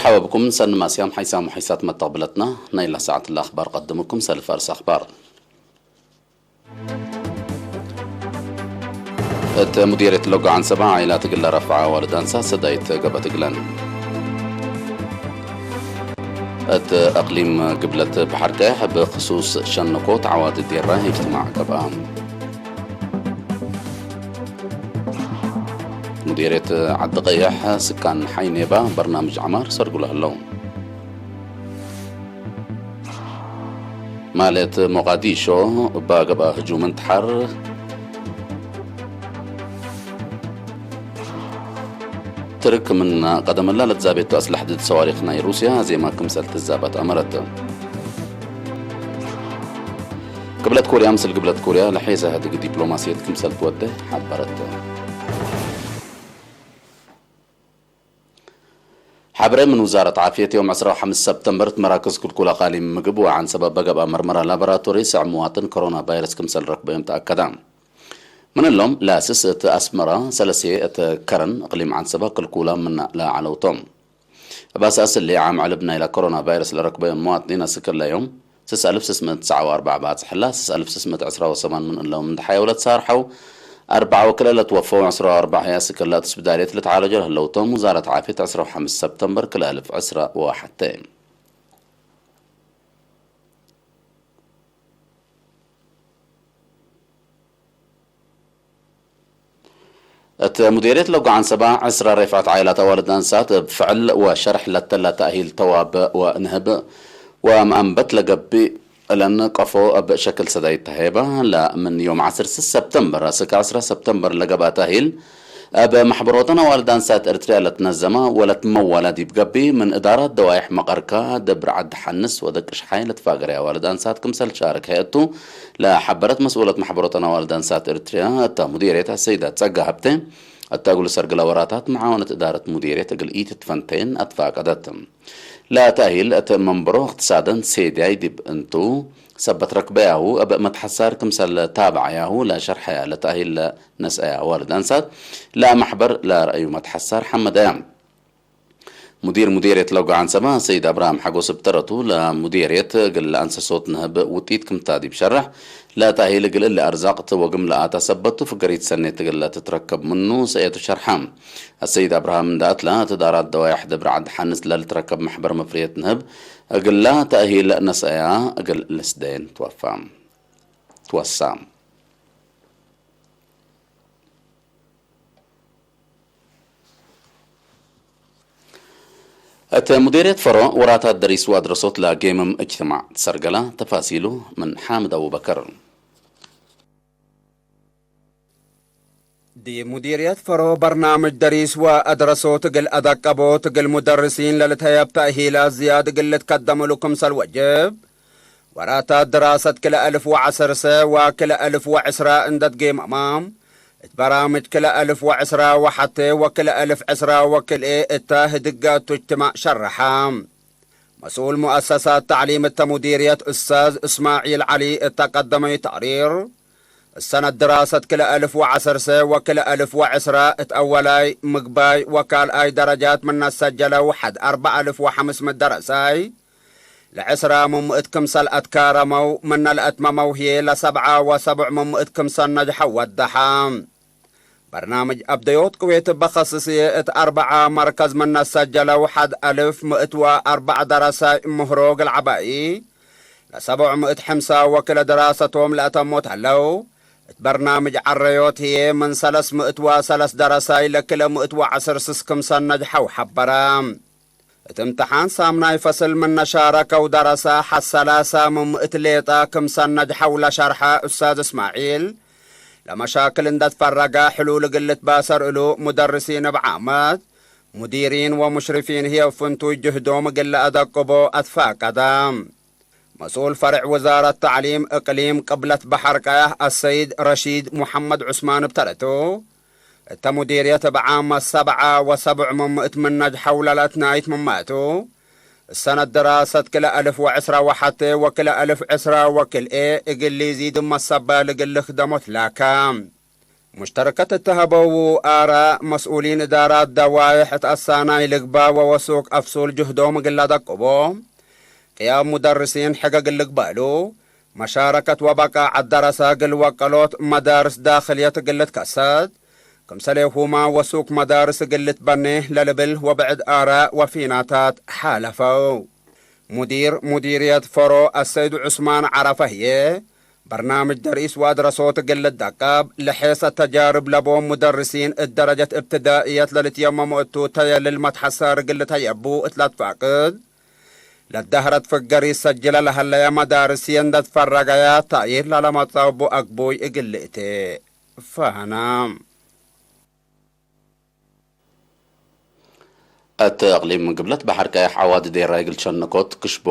ሓወብኩም ሰኒ ማስያም ሓይሳም ሓይሳት መተቕብለትና ናይ ላ ሰዓት ላ ኣኽባር ቀድምኩም ሰልፍ ኣርስ ኣኽባር። እቲ ሙዲርየት ለጎ ዓንሰባ ዓይላ ትግለ ረፍዓ ዋልድ ኣንሳ ሰዳይት ገበ ትግለን። እቲ ኣቕሊም ግብለት ብሓርቀ ብክሱስ ሸንኮ ተዓዋቲ ዴራ ይፍትማዕ ገብኣ። ሙዲርየት ዓዲ ቀይሕ ስካን ሓይኔባ በርናምጅ ዓማር ሰርጉላ ኣለዉ። ማለት ሞቃዲሾ እባ ገብኣ ህጁም እንትሓር ትርክ ምን ቀደመላ ለትዛቤቱ ኣስላሕድድ ሰዋሪኽ ናይ ሩስያ ዜማ ክምሰል ትዛባት ኣመረት። ግብለት ኮርያ ምስል ግብለት ኮርያ ለሐይሰ ህድግ ዲፕሎማስየት ክምሰል ትወደ ሓበረት። ሓብረ ምን ውዛረት ዓፍየት ዮም ዕስራ ወሓምስ ሰብተምበር እቲ መራክዝ ክልኩል ኣቓሊም ምግብ ወዓን ሰበብ በገብኣ መርመራ ላቦራቶሪ ስዕ ምዋጥን ኮሮና ቫይረስ ክምሰል ረክበዮም ተኣከዳ። ምንሎም ላስስ እቲ ኣስመራ ሰለስየ እቲ ከረን እቕሊም ዓንሰባ ክልኩላ ምና ለዓለውቶም። እባስ ኣስሊ ዓም ዕልብ ናይላ ኮሮና ቫይረስ ለረክበዮም መዋጥኒን ኣስከላዮም ስስ ኣልፍ ስስ ምእት ትስዓ ወኣርባዓ ባጽሕላ ስስ ኣልፍ ስስ ምእት ዕስራ ወሰማን ምን እሎም እንተሓየውለት ሳርሐው ኣርባዓ ወክለ ለትወፈው ዕስራ ወኣርባዓ ያስከላ ትስብዳልየት ለተዓለጆ ለህለውቶም ውዛረት ዓፍየት ዕስራ ወሓምስ ሰብተምበር ክለ ኣልፍ ዕስራ ወሓተ። እቲ ሙዲርየት ለጎ ዓንሰባ ዕስራ ሬፍዓት ዓይላት ኣዋልድ ኣንሳት እብ ፍዕል ወሸርሕ ለተላ ተእሂል ተዋብ ወንህብ ወመኣንበት ለገብእ እለን ቀፎ እብ ሸክል ሰዳይ ተሄባ ለምን ዮም ዓስር ስስ ሰብተምበር ኣስከ ዕስራ ሰብተምበር ለገብኣ ተእሂል እብ ማሕበሮተን ኣዋልድ ኣንሳት ኤርትርያ ለትነዘማ ወለትመዋላ ዲብ ገቢ ምን እዳራት ደዋይሕ መቐርካ ደብር ዓዲ ሓንስ ወደቅሽ ሓይ ለትፋገረ ኣዋልድ ኣንሳት ክምሰል ሻርክ ሀየቱ ለሓበረት መስኡለት ማሕበሮተን ኣዋልድ ኣንሳት ኤርትርያ እታ ሙዲርየት ኣሰይዳ ጸጋ ሃብተ እታ እግሉ ሰርግላ ወራታት መዓወነት እዳረት ሙዲርየት እግል ኢትትፈንተይን ኣትፋቀደት። ለተእሂል እት መንበሮ እክትሳደን ሴድያይ ዲብ እንቱ ሰበት ረክበያሁ እብ መትሐሳር ክምሰል ታብዓያሁ ለሸርሐያ ለተእሂል ለነስአያ ዋልድ ኣንሳት ለማሕበር ለረአዩ መትሐሳር ሐመደያ። ሙዲር ሙዲርየት ለጎ ዓንሰባ ሰይድ ኣብርሃም ሓጎስ ብተረቱ ለሙዲርየት እግል ለኣንሰሶት ንህብ ውጢት ክምታ ዲብ ሸርሕ ለተእሂል እግል እሊ ኣርዛቅት ወግም ለኣታ ሰበቱ ፍገሪት ሰኔት እግል ለትትረከብ ምኑ ሰእየቱ ሸርሓ። ኣሰይድ ኣብርሃም እንዳእትላ እት ዳራት ደዋያሕ ደብረ ዓዲ ሓንስ ለልትረከብ ማሕበር መፍርየት ንህብ እግላ ተእሂል ነስአያ እግል ልስደየን ትወፋ ትወሳ። እት ሙዲርየት ፈሮ ወራታት ደሪስ ወኣድረሶት ለጌምም እጅትማዕ ትሰርገላ ተፋሲሉ ምን ሓምድ ኣቡበከር። ዲ ሙዲርየት ፈሮ በርናምጅ ደሪስ ወኣድረሶት እግል ኣዳቀቦት እግል ሙደርሲን ለልተየብ ተእሂላት ዝያድ እግል ልትከደምሉ ክምሰል ወጅብ ወራታት ድራሰት ክለ ኣልፍ ወዓሰርሰ ወክለ ኣልፍ ወዕስራ እንደት ጌማማ እት በራምጅ ክለ ኣልፍ ወዕስራ ወሓተ ወክለ ኣልፍ ዕስራ ወክልኤ እታ ህድጋቱ እጅትማዕ ሸረሓ። መስኡል ሙአሰሳት ተዕሊም እተ ሙዲርየት ኡስታዝ እስማዒል ዓሊ እተ ቀደመዩ ተቅሪር፣ እሰነት ድራሰት ክለ ኣልፍ ወዓሰርሰ ወክለ ኣልፍ ወዕስራ እት ኣወላይ ምግባይ ወካልኣይ ደረጃት ምነ ሰጀለው ሐድ ኣርበዓ ኣልፍ ወሐምስ ምእት ደረሳይ፣ ለዕስራ ምምእት ክምሰል ኣትካረመው ምነ ለአትመመው ህዬ ለሰብዓ ወሰቡዕ ምምእት ክምሰል ነጅሐው ወደሐ። በርናምጅ ኣብደዮት ቅዌት በኸስስየ እት ኣርበዓ መርከዝ ምነ ሰጀለው ሐድ ኣልፍ ምእት ወኣርበዓ ደረሳይ እምህሮ እግል ዐባኢ ለሰቡዕ ምእት ሕምሳ ወክለ ድራሰቶም ለአተሞት ሀለው፣ እት በርናምጅ ዐረዮት ህዬ ምን ሰለስ ምእት ወሰለስ ደረሳይ ለክለ ምእት ወዐስር ስስ ክምሰል ነጅሐው ሐበረ። እት እምተሓን ሳምናይ ፈስል ምነ ሻረከው ደረሳ ሐሰላሳ ምምእት ሌጣ ክምሰል ነጅሐው ለሸርሐ ኡስታዝ እስማዒል፣ ለመሻክል እንደትፈረገ ሕሉል እግል ልትባሰር እሉ ሙደርሲን እብ ዓመት፣ ሙዲሪን ወሙሽሪፊን ህዬ እብ ፍንቱይ ጅህዶም እግል ለአደቅቦ አትፋቀደ። መስኡል ፈርዕ ውዛረት ተዕሊም እቅሊም ቅብለት በሐር ቀያህ አሰይድ ረሺድ ሙሐመድ ዑስማን እብ ተረቱ፣ እተ ሙዲርየት እብ ዓመት ሰብዓ ወሰቡዕ ምምእት ምን ነጅሐው ለለትናይት ምማቱ፣ እሰነት ድራሰት ክለ አልፍ ወዕስራ ወሐቴ ወክለ አልፍ ዕስራ ወክልኤ እግል ሊዚድ እመ ሰበል እግል ልክደሞት ላከ። ሙሽተረከት እተሃበዉ ኣራ መስኡሊን እዳራት ደዋይሕ እት ኣሳናይ ልግባ ወወሱክ ኣፍሱል ጅህዶም እግል ኣደቅቦ፣ ቅያም ሙደርሲን ሕገግ ልግባሉ፣ መሻረከት ወበቃ ዓደረሰ እግል ወቀሎት መዳርስ ዳኽልየት እግል ትከሰት፣ ክምሰሌሁማ ወሱክ መዳርስ እግል ልትበኔ ለልብል ወብዕድ ኣራ ወፊናታት ሓለፈው። ሙዲር ሙዲርየት ፈሮ ኣሰይድ ዑስማን ዓረፈ ህዬ፣ በርናምጅ ደርኢስ ወአድረሶት እግል ልደቀብ፣ ለሐሰ ተጃርብ ለቦም ሙደርሲን እት ደረጀት እብትዳእየት ለልትየመሙ እቱ ተየልል መትሐሰር እግል ልተየቡ እት ለትፋቅድ፣ ለዳህረት ፍገሪ ሰጅለ ለሀለየ መዳርስ የንደት ፈረገያ ታይር ላለመጻቡ አግቡይ እግል ልእቴ። ፋና። እት እቅሊም ግብለት ባሕር ቀያሕ ዓዋዲ ዴራይ ግልሸነኮት ክሽቦ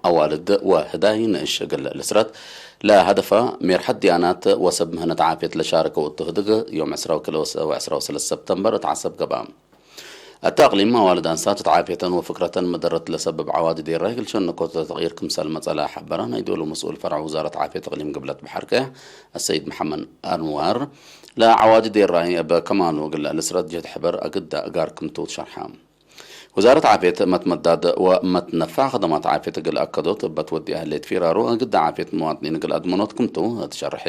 አዋልድ ወህዳይ ንእሽ እግል ልስረት ለሀደፋ ሜርሐት ዲያናት ወሰብ ምህነት ዓፍየት ለሻረከው እቱ ህድግ ዮም ዕስራ ወክልተ ወዕስራ ወሰለስተ ሰብተምበር እት ዓሰብ ገብአ። እት እቅሊም አዋልድ አንሳት እት ዓፍየተን ወፍቅረተን መደረት ለሰብብ ዓዋዲ ዴራይ ግልሸነኮት ተቅይር ክምሰል መጸላ ሐበራ ናይ ዶሉ መስኡል ፈርዕ ውዛረት ዓፍየት እቅሊም ግብለት ባሕር ቀያሕ አሰይድ መሐመድ አንዋር ለዓዋዲ ዴራይ እብ ከማኑ እግል ልስረት ጀህድ ሕበር አግዳ እጋር ክምቱ ትሸርሐ። ውዛረት ዓፍየት መትመዳድ ወመትነፋዕ ከደማት ዓፍየት እግል አከዶት እበት ወዲአ ህሌት ፊራሩ አግዳ ዓፍየት መዋጥኒን እግል አድመኖት ክምቱ ትሸርሐ።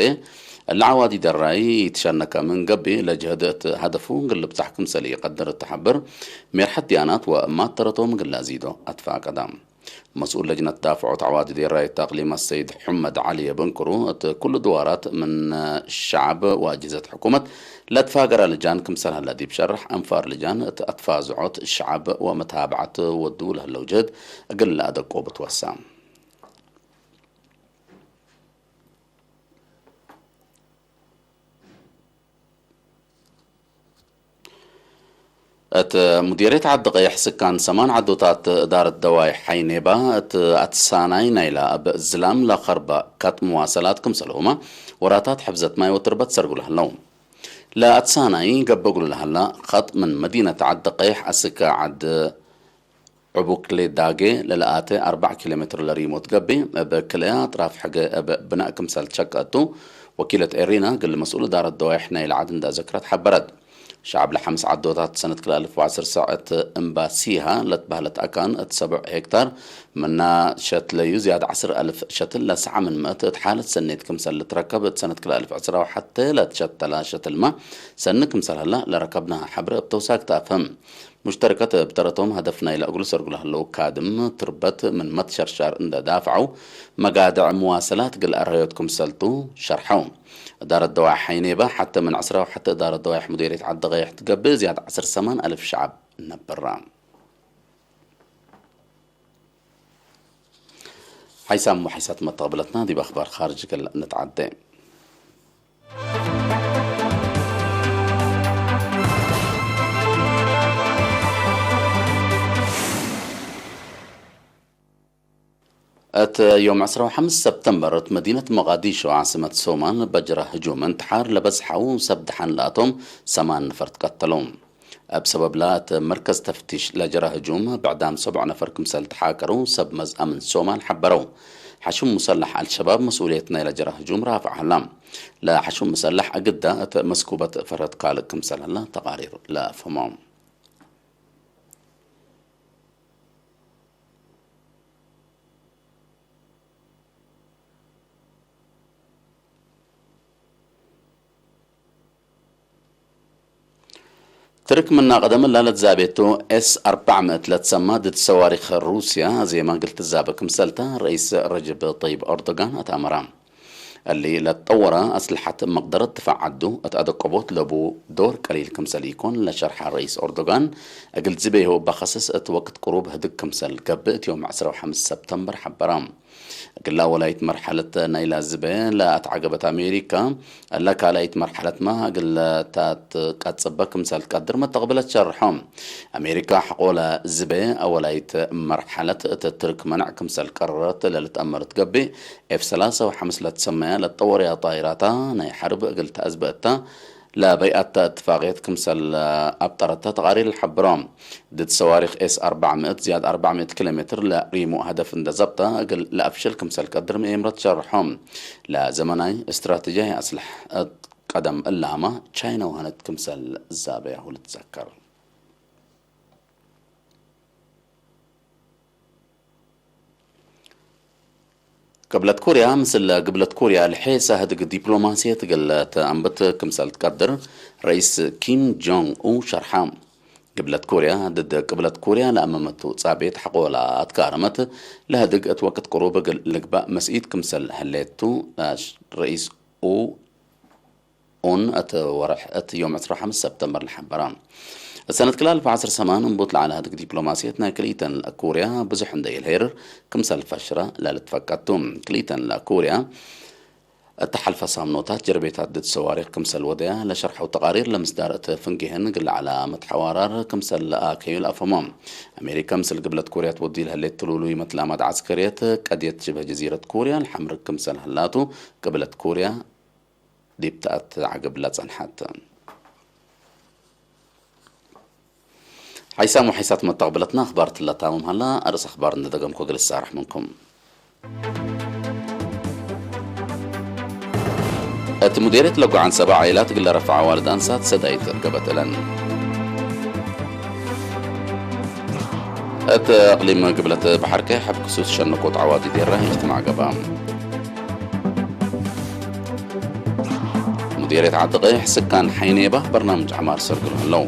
እለ ዓዋዲ ዴራይ ይትሸነከ ምን ገቢ ለጀህድ እት ሀደፉ እግል ልብጻሕ ክምሰል ይቀድር እትሐብር ሜርሐት ዲያናት ወማተረቶም እግል አዚዶ አትፋቀዳ። መስኡል ለጅነት ዳፍዖት ዓዋዲ ዴራይ እት አቅሊም አሰይድ ሑመድ ዓሊ የበንክሩ፣ እት ኩሉ ድዋራት ምን ሸዕብ ወአጅህዘት ሕኩመት ለትፋገራ ልጃን ክምሰል ሀለ ዲብ ሸርሕ፣ አንፋር ልጃን እት አትፋዝዖት ሸዕብ ወመታብዐት ወዱ ለህለው ጀህድ እግል ለአደቆ ብትወሳ። እት ሙዲርየት ዓዲ ቀይሕ ስካን ሰማን ዓዶታት እዳረት ደዋይ ሓይኔባ እት አትሳናይ ናይላ እብ ዝላም ለኸርባ ካጥ መዋሰላት ክምሰልሁማ ወራታት ሕፍዘት ማይ ወትርበት ሰርጉ ለህለው። ለአትሳናይ ገበጉሉ ለሃላ ኸጥ ምን መዲነት ዓዲ ቀይሕ አስከ ዓድ ዕቡክሌ ዳጌ ለለኣተ አርባዕ ኪሎ ሜትር ለሪሞት ገቤ፣ እብ ክልኤ አጥራፍ ሕገ እብ ብናእ ክምሰል ቸቀ እቱ፣ ወኪለት ኤሪና እግል መስኡል እዳረት ደዋይሕ ናይ ለዓድ እንዳ ዘክረት ሐበረት። ሸዕብ ለሐምስ ዓዶታት ሰነት ክልተ አልፍ ወዐስር ሰዕ እት እምባሲሃ ለትበህለት አካን እት ሰቡዕ ሄክታር ምና ሸትለዩ ዝያድ ዐስር አልፍ ሸትል ለሰዓ ምን ምእት እት ሓለት ሰኔት ክምሰል ልትረከብ እት ሰነት ክልተ አልፍ ዕስራ ወሐተ ለትሸተላ ሸትልማ ሰኒ ክምሰል ሀላ ለረከብና ሐብረ እብ ተውሳክ ተአፍህም። ሙሽተረከት እብ ተረቶም ሀደፍ ናይለ እግሉ ሰርጉ ለሀለው ካድም ትርበት ምን መትሸርሻር እንደ ዳፍዐው፣ መጋድዕ መዋሰላት እግል አርሀዮት ክምሰልቱ ሸርሐው። እዳረት ደዋይ ሐይኔባ ሐተ ምን ዕስራ ወሐተ እዳረት ደዋይ ሙዴርየት ዓዲ ቀይሕ ትገብእ ዝያድ ዐስር ሰማን አልፍ ሸዓብ ነብራ። ሓይሳም ወሓይሳት መተቕብለትና ዲብ ኣኽባር ኻርጅ ገለ ንትዓደ። እት ዮም ዕስራ ወሓምስ ሰብተምበር እት መዲነት ሞቓዲሾ ዓስመት ሶማል በጅራ ህጁም እንትሓር ለበዝሓው ሰብ ድሓን ለኣቶም ሰማን ነፈር ትቀተሉ። እብ ሰበብላ እት መርከዝ ተፍቲሽ ለጀራ ህጁም ብዕዳም ሰብዖ ነፈር ክምሰል ተሓከሩ ሰብ መዝኣምን ሶማል ሓበረው። ሓሹም ሙሰላሕ አልሸባብ መስኡልየት ናይ ለጀራ ህጁም ራፍዓ ሀላ። ለሓሹም ሙሰላሕ እግዳ እት መስኩበት ፈረት ካልእ ክምሰል ሀላ ተቓሪር ለአፈሞ። ትርክ ምና ቀደም ላለት ዛቤቱ ኤስ አርባዕ ምእት ለትሰማ ድድ ሰዋሪኽ ሩስያ ዜማ ግልት ዛበ ክምሰልታ ረኢስ ረጅብ ጠይብ ኦርዶጋን አትአመራ። እሊ ለትጠወራ አስልሐት መቅደረት ድፋዕ ዐዱ እት አደቀቦት ለቡ ዶር ቀሊል ክምሰል ኢኮን ለሸርሐ ረኢስ ኦርዶጋን፣ እግል ዝበይሁ በኸሰስ እት ወቅት ቅሩብ ህድግ ክምሰል ገብእ እት ዮም ዕስራ ወሓምስ ሰብተምበር ሐበራ። እግላ ወላይት መርሐለት ናይላ ዝበ ለአትዓገበት አሜሪካ፣ እላ ካልአይት መርሐለትማ እግል ታትቀጽበ ክምሰል ትቀድር መተቅብለት ሸርሖ። አሜሪካ ሐቆለ ዝበ አወላይት መርሐለት እት ትርክ መነዕ ክምሰል ቀረረት ለልትአመር ትገብእ፣ ኤፍ ሰላሳ ወሓምስ ለትሰመያ ለትጠወርያ ጣይራታ ናይ ሐርብ እግል ተአዝበ እታ፣ ለበይአት እትፋቅየት ክምሰል አብጠረተ ተቃሪር ለሐብሮ። ድድ ሰዋሪኽ ኤስ አርባዕ ምእት ዝያድ አርባዕ ምእት ኪሎ ሜትር ለሪሙ ሀደፍ እንደ ዘብጠ እግል ለአፍሽል ክምሰል ቀድር ምኤምረት ሸርሖ። ለዘመናይ እስትራቴጂያይ አስልሕ ቀደም እላማ ቻይና ወሃነት ክምሰል ዛበያሁ ልትዘከር። ቅብለት ኮርያ ምስል ግብለት ኮርያ ልሐ ሳህድግ ዲፕሎማስየት ገለት ኣንበት ክምሰል ትቀድር ረኢስ ኪም ጆንግ ኡ ሸርሓ። ግብለት ኮርያ ድድ ቅብለት ኮርያ ለኣመመቱ ጻቤት ሐቆላ ኣትካረመት ለህድግ እት ወቅት ቅሩብ ግል ልግባእ መስኢት ክምሰል ህሌቱ ረኢስ ኡ ኡን እቲ ወርሕ እቲ ዮም ዕስራ ሓሙሽተ ሰፕተምበር ዝሓበራ። ሰነት ክላልፍ ዓስር ሰማን እምቡት ለዓለ ህድግ ዲፕሎማስየት ናይ ክልኢተን ኮርያ ብዙሕ እንደ ይልሄር ክምሰል ፈሽረ ለልትፈቀቱ። ክልኢተን ኮርያ እተሓልፈ ሳምኖታት ጀርቤታት ድድ ሰዋሪኽ ክምሰል ወደያ ለሸርሐው ተቓሪር ለምስዳር እቲ ፍንጌህን ግለዓላ መትሐዋራር ክምሰል ኣከዩ ለኣፈሞ። ኣሜሪካ ምስል ግብለት ኮርያ ትወዲ ለህሌት ትሉሉይ መትላማት ዓስከርየት ቀድየት ሽብህ ጀዚረት ኮርያ ለሐምርግ ክምሰል ህላቱ ቅብለት ኮርያ ዲብታ እትዓግብ ለጸንሐት። ሓይሳም ወሓይሳት መተቕብለትና ኣኽባር ትለታምም ሃላ፣ ኣርእስ ኣኽባር እንደደገምኮ ግልስ ኣራሕ ምንኩም። እቲ ሙዴርየት ለጓዓን ሰባ ዓይላት ግለ ረፍዓ ዋልድ ኣንሳት ሰዳይት እርገበት እለን። እቲ ኣቕሊም ግብለት ባሕርከ ሕብ ክሱስ ሸነኮት ዓዋዲ ዴራ ይጅትማዕ ገባ። ሙዲርየት ዓዲ ቀይሕ ስካን ሓይኔባ በርናምጅ ዓማር ሰርግሉ ኣለዉ።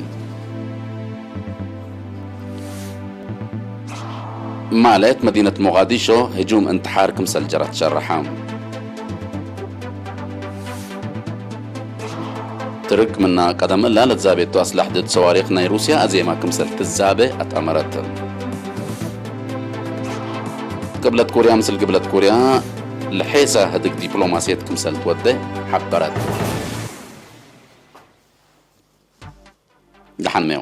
ማለት መዲነት ሞቓዲሾ ህጁም እንትሓር ክምሰል ጀራት ሸረሓ። ትርክ ምና ቀደም እላ ለትዛቤቱ ኣስላሕ ድድ ሰዋሪኽ ናይ ሩስያ ኣዜማ ክምሰል ትዛበ ኣትኣመረት። ቅብለት ኮርያ ምስል ግብለት ኮርያ ለሐሳ ህድግ ዲፕሎማስየት ክምሰል ትወደ ሓበረት። ደሓን መዮ።